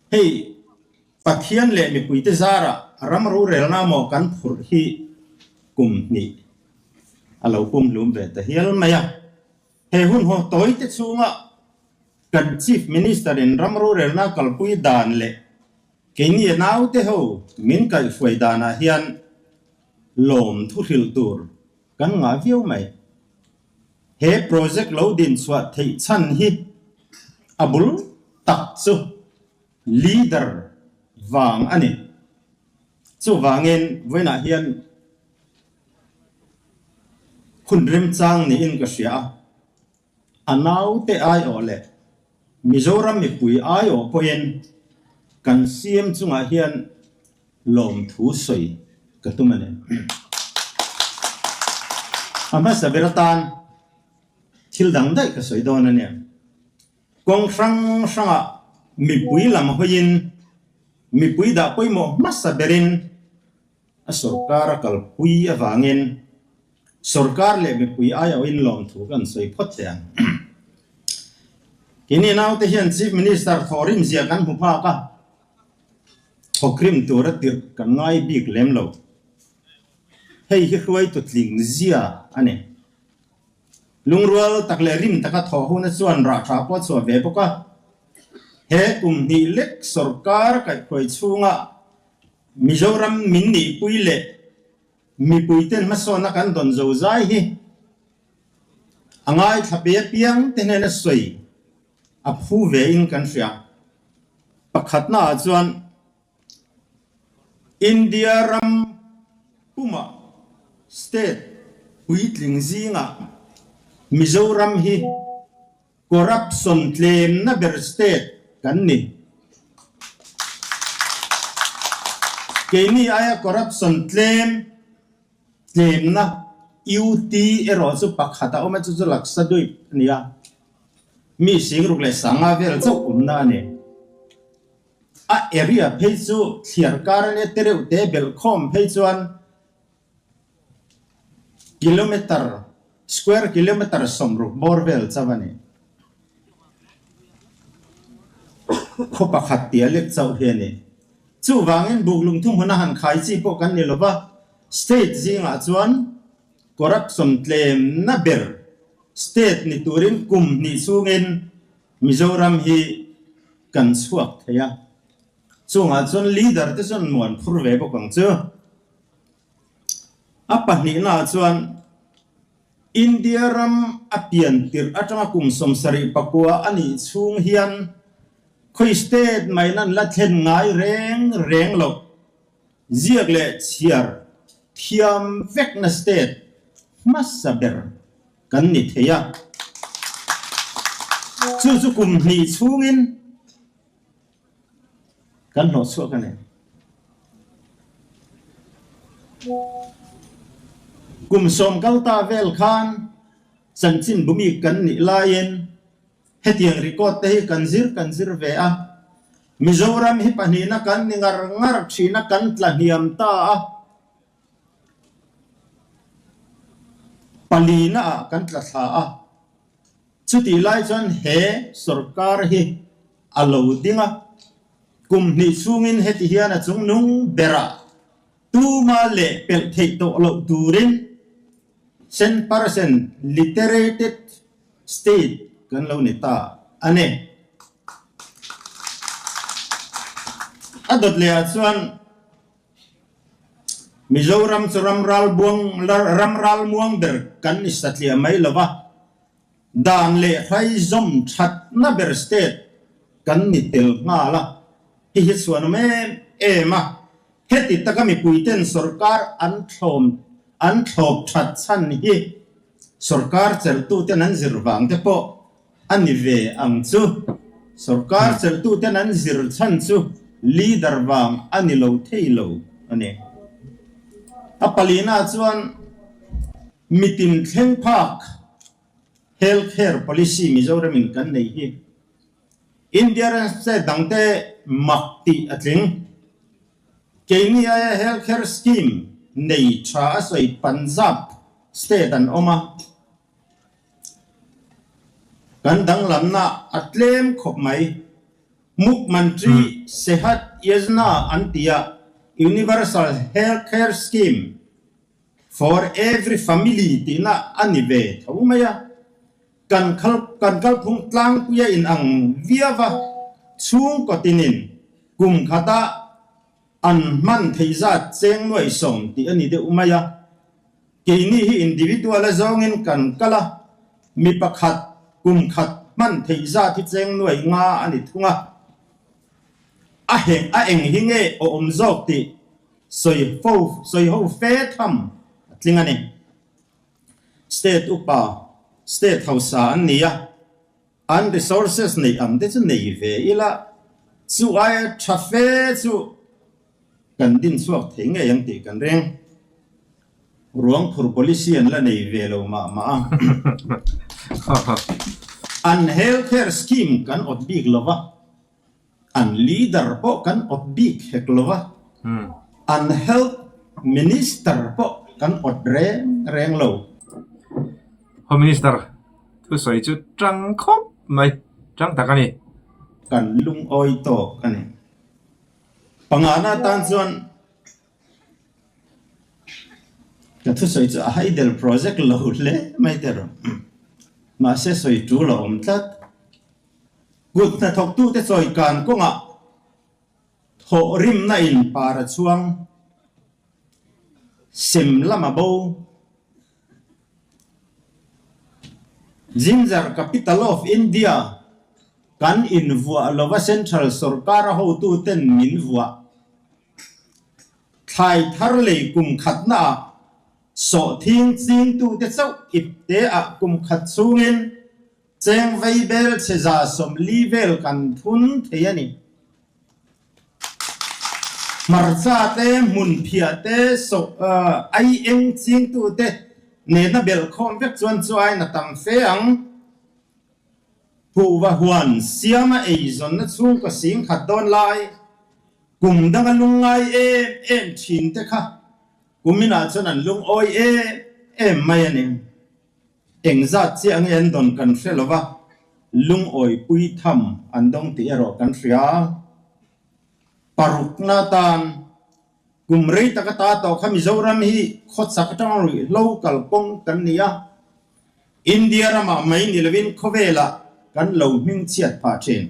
Hei Pathian leh mipuite zarah ram rorelna maw kan phurh hi kum hnih a lo pumhlum ve ta hial mai a. He hun haw tawite chhunga kan Chief Minister in ram rorelna kalpui dan leh keini a naute ho min kaihhruai danah hian lawm thu hrilh tur kan ngah viau mai. He project lo din chhuah theih chhan hi a bul tak chu leader vang a ni. Chuvangin vawiinah hian hun remchang niin ka hria a, a naute aiawh leh Mizoram mipui aiawh pawhin kan CM chungah hian lawmthu sawi ka tum a ni. A hmasa ber atan thil dang daih ka sawi dawn a nia. Kawng hrang hrangah mipui lam hawiin mipui dah pawimawh hmasa berin a sorkar a kalpui avangin sorkar leh mipui aiawhin lawmthu kan sawi phawt teh ang. Keini naute hian Chief Minister thawhrim zia kan hmu phak a. Thawkrim tura tirh kan ngai bik lem lo. Hei hi hruaitu tling zia a ni. Lungrual tak leh rim taka thawh huna chuan rah tha pawh a chhuah ve bawk a. He kum hnih lek sorkar kaihhruai chhunga Mizoram min nihpui leh mipuiten hmasawnna kan dawn zo zai hi a ngaithla pe apiang te hnena sawi a phu ve in kan hria. Pakhatna ah chuan India ram puma state puitling zingah Mizoram hi corruption tlemna ber state kan ni. Keini aia corruption tlem tlemna UT erawh chu pakhat a awm a, chu chu Lakshadweep a ni a. Mi singruk leh sanga vel chauh awmna a ni. A area phei chu thliar kar a nia te reuh te belh khawm phei chuan kilometer square kilometer 60 bawr vel chauh a ni. Khaw pakhat tia lek chauh hi a ni. Chuvangin buklung thuhmun a han khai chi pawh kan ni lova, state zingah chuan corruption tlemna ber State ni turin kum hnih chhungin Mizoram hi kan chhuak thei a, chungah chuan leader te chuan muan phur ve bawk ang chu. A pahnihnaah chuan India ram a pian tirh atanga kum 79 a nih chhung hian khawi state mai nan la thlen ngai reng reng loh. Ziak leh chhiar thiam vekna state hmasa ber kan ni thei a, chu chu kum hnih chhungin kan hlawh chhuak a ni. Kum sawm kal ta vel khan chanchin bumi kan nih laiin Hetiang record te hi kan zir kan zir ve a, Mizoram hi pahnihna kan ni ngar ngar thin a, kan tla hniam ta a, palina ah kan tla thla a, chutih lai chuan he sorkar hi a lo ding a, kum hnih chhungin heti hian a chungnung berah tuma leh pelh theih tawh loh turin cent percent literated State kan lo ni ta a ni. A dawt leh ah chuan Mizoram chu ram ral buang ram ral muang ber kan ni satliah mai lo va, dan leh hrai zawm thatna ber state kan ni tel nghal a, hei hi chhuan awm em em a. Heti taka mipuiten sorkar an thlawm an thlawp that chhan hi sorkar chelhtuten an zir vang te pawh a ni ve ang chu. Sorkar chelhtuten an zir chhan chu leader vang a ni lo thei lo a ni. A palina chuan mitin thleng phak health care policy Mizoramin kan nei hi India ram state dangte mak tih a tling. Keini aia health care scheme nei tha a sawi Punjab state an awm a, kan danglamna a tlem khawp mai. Mukmantri Sehat Yojana an ti a, Universal Health Care Scheme for Every Family tihna a ni ve tho mai a. Kan kan kalphung tlangpuia inang viau a, chhungkaw tinin kum khata an hman theih zat cheng nuaihsawm tih a ni deuh mai a. Keini hi individual a zawngin kan kal a, mi pakhat kum khat hman theih zat hi cheng nuai nga a ni thung a. A heng a eng hi nge awm zawk tih sawi fo sawi ho fe tham a tling a ni. State upa, state hausa an ni a, an resources neih ang te chu nei ve ila, chu aia tha fe chu Kan din chhuak thei ngei ang tih kan ring. Ruang phur policy an la nei ve lo mah mah a. An health care scheme kan awt bik lo va, an leader pawh kan awt bik hek lo va, an health minister pawh kan awt reng reng lo. Home Minister thusawi chu tang khawp mai, tang tak a ni. Kan lungawi tawk a ni. Pangana atan chuan ka thusawi chu a hydel project lo hle mai te rawh. Mahse sawi tul a awm tlat. Kut hnathawktute chawi kan kawngah thawhrimna in par a chhuang sem lam a bo. Ginger capital of India kan invuah lova Central sorkar a hotuten min vuah. Thlai thar lei kum khatna ah sawhthing chingtute chauh ipte ah kum khat chhungin cheng vei bel chhe 40 vel kan thun thei a ni. Hmarcha te, hmunphiah te, ai eng chingtu te nena belh khawm vek chuan chu aiin a tam fe ang. Kuhva huan siama eizawnna chhungkaw sing khat dawn lai, kum danga lungngai em em thin te kha kuminah chuan an lungawi em em mai a ni. Engzat chiah nge an dawn kan hre lo va, lungawi pui tham an dawng tih erawh kan hria. Parukna atan kum rei taka ta tawh kha Mizoram hi khawchak atang ruihhlo kalkawng kan ni a, India ramah mai ni lovin khawvelah kan lo hmingchhiat phah thin.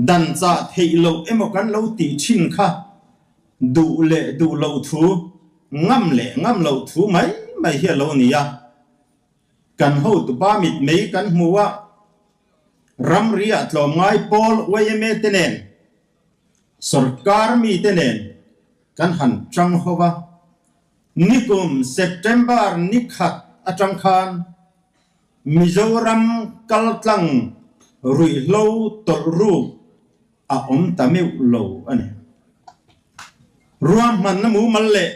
Dan chah theih loh emaw kan lo tih thin kha Duh leh duh loh thu, ngam leh ngam loh thu mai mai hi a lo ni a. Kan hotupa mitmei kan hmu a, ramri-ah tlawmngai pawl yma te nen, sorkar mite nen kan han tang ho va. Nikum September ni khat atang khan Mizoram kaltlang ruihhlo tawlh ruk a awm ta meuh lo a ni. Ruahmanna mumal leh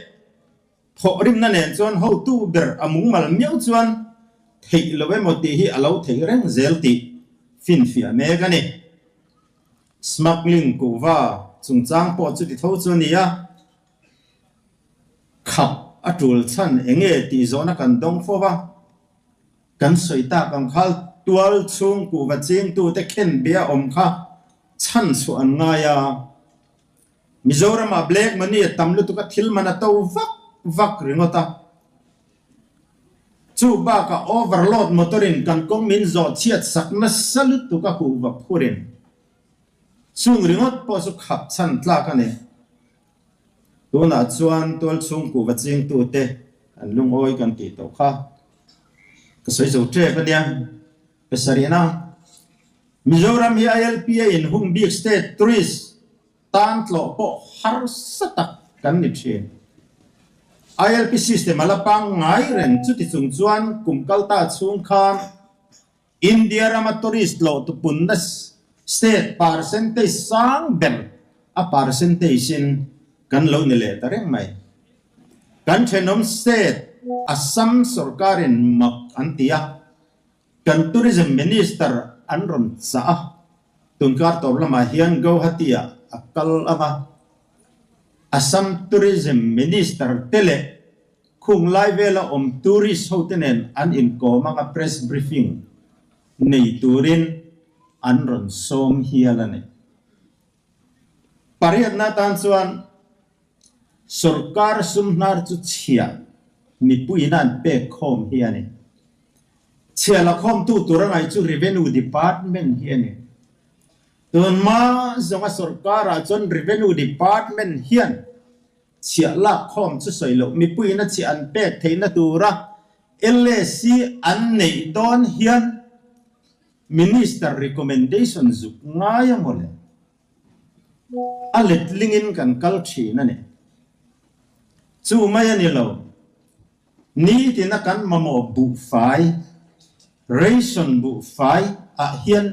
thawhrimna nen chuan hotu ber a mumal miau chuan theih lo emaw tih hi a lo theih reng zel tih finfiah mek a ni. Smuggling kuhva chungchang pawh chuti tho chu a ni a, khap a tul chhan eng nge tih zawhna kan dawng fo va. Kan sawi tak ang kha tual chhung kuhva chingtute khen bia awm kha chhan chhuah an ngai a. Mizoramah black money a tam lutuk a thil man a to vak vak ringawt a. Chu bakah overload motor in kan kawng min zawh chhiat sak nasa lutuk a kuhva phurin. Chung ringawt pawh chu khap chhan tlak a ni. Tunah chuan tual chhung kuhva chingtute an lungawi kan tih tawh kha ka sawi zo tep a nia. Pasarihna, Mizoram hi ILP a inhung bik state tourist tan tlawh pawh harsa tak kan ni thin. ILP system a la pangngai reng chuti chung chuan kum kalta chhung khan India rama tourist tlawh tupunna state percentage sang ber a percentage in kan lo ni leh ta reng mai. Kan thenawm state Assam sorkarin mak an ti a, kan tourism minister an rawn chah a, tunkar tawp lamah hian Guwahati ah a kal ang a, Assam tourism minister te leh Khung lai vela awm tourist hote nen an inkawm anga press briefing nei turin an rawn sawm hial a ni. Pariatna atan chuan Sorkar sum hnar chu chhia mipuiin an pek khawm hi a ni. Chhia la khawmtu tur a ngaih chu Revenue Department hi a ni. Tunhma zawnga sorkarah chuan Revenue Department hian chhia lak khawm chu sawi loh mipuiin a chhia an pek theihna tura LAC an neih dawn hian Minister recommendation zuk ngai a mawle. A letlingin kan kal thin a ni. Chu mai a ni lo. Nitina kan mamawh buhfai, ration buhfai, ah hian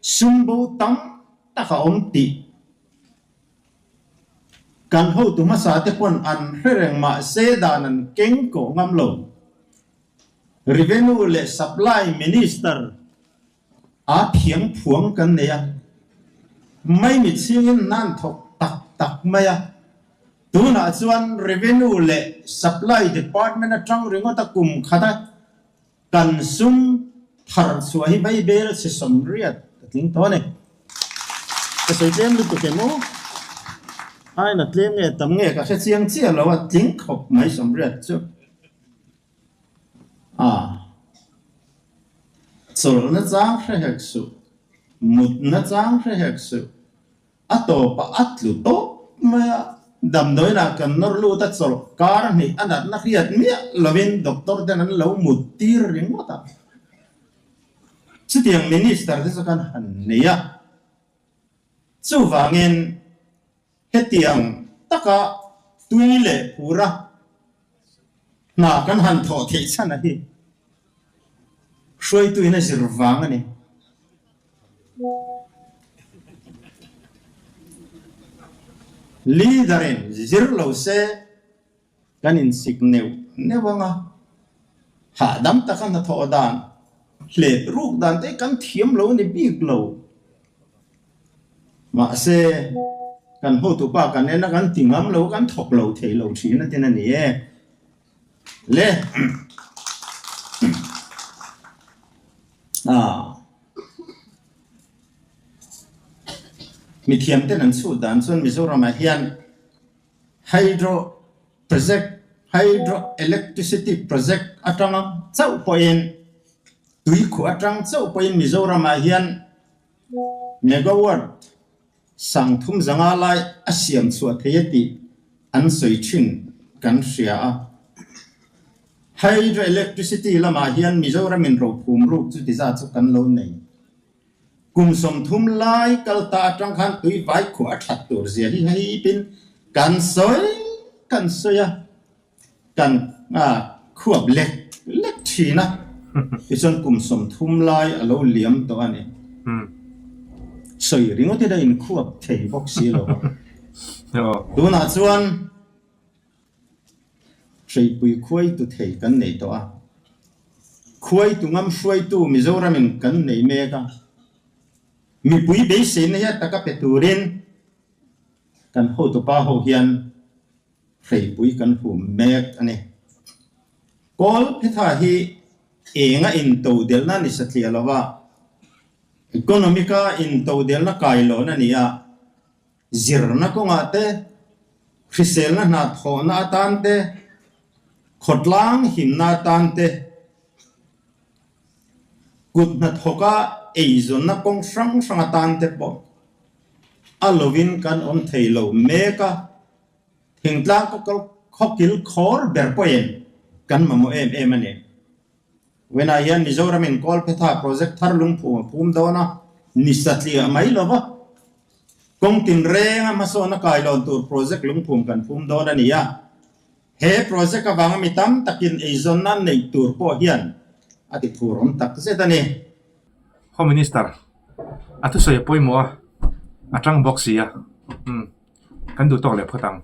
sum bo tam tak a awm tih kan hotu hmasa te pawn an hre reng mahse dan an keng kawh ngam lo. Revenue leh Supply Minister A thiang phuang kan nei a, maimi chhingin nan thawk tak tak mai a. Tunah chuan Revenue leh Supply Department atang ringawt a kum khat a, kan sum thar chhuah hi vaibel chhe 80 a tling tawh a ni. Ka sawi tlem lutuk em aw? Aina tlem nge tam nge ka hre chiang chiah lo a, tling khawp mai 80 chu. A chawlhna chang hre hek suh, mutna chang hre hek suh, a tawpah a tlu tawp mai a, damdawiinah kan nawr lut a chawlh kar hnih a natna hriat miah lovin doctor ten an lo mut tir ringawt a. Chutiang minister te chu kan han nei a, chuvangin Hetiang taka tui leh phura hna kan han thawh theih chhan a hi hruaituin a zir vang a ni. Leader-in zir lo se Kan insik neuh neuh ang a, hahdam taka hnathawh dan, hlet ruk dan te kan thiam lo a ni bik lo. Mahse, kan hotupa kan en a, kan ti ngam lo, kan thawk lo thei lo thin a tin a ni e. Le ah mithiam ten an chhut dan chuan Mizoramah hian Hydro Project, Hydro Electricity Project atanga chauh pawhin tuikhuah atang chauh pawhin Mizoramah hian megawatt 3000 lai a siam chhuah thei a tih an sawi thin kan hria a. Hydro Electricity lamah hian Mizoramin rophum ruk chuti zat chu kan lo nei. Kum 30 lai kal ta atang khan tui vai khuah a that tur zia hi heipin kan sawi kan sawi a, kan khuap lek lek thin a, tichuan kum 30 lai a lo liam tawh a ni. Sawi ringawt in a inkhuap thei bawk si lo a. Tunah chuan. Hreipui khuaitu thei kan nei tawh a, khuaitu ngam hruaitu Mizoramin kan nei mek a, mipui beiseina hi a taka pe turin kan hotupa ho hian hreipui kan hum mek a ni. Kawl phetha hi enga intodelhna ni satliah lova economic-a intodelhna kailawn a ni a, Zirna kawngah te, hriselna hna thawhna atan te, khawtlang himna atan te, kut hnathawka eizawnna kawng hrang hrang atan te pawh a lovin kan awm thei lo mek a, thingtlang khawkil khawr ber pawhin kan mamawh em em a ni. Vawiinah hian Mizoramin Kawlphetha project thar lungphum a phum dawn a, ni satliah mai lo va, kawng tinrenga hmasawn a kailawn tur project lungphum kan phum dawn a ni a. He project avanga mi tam takin eizawnna an neih tur pawh hian a ti phur awm tak zet a ni. Home Minister a thusawi a pawimawh a, a tang bawk si a, umm kan duh tawk leh phawt ang.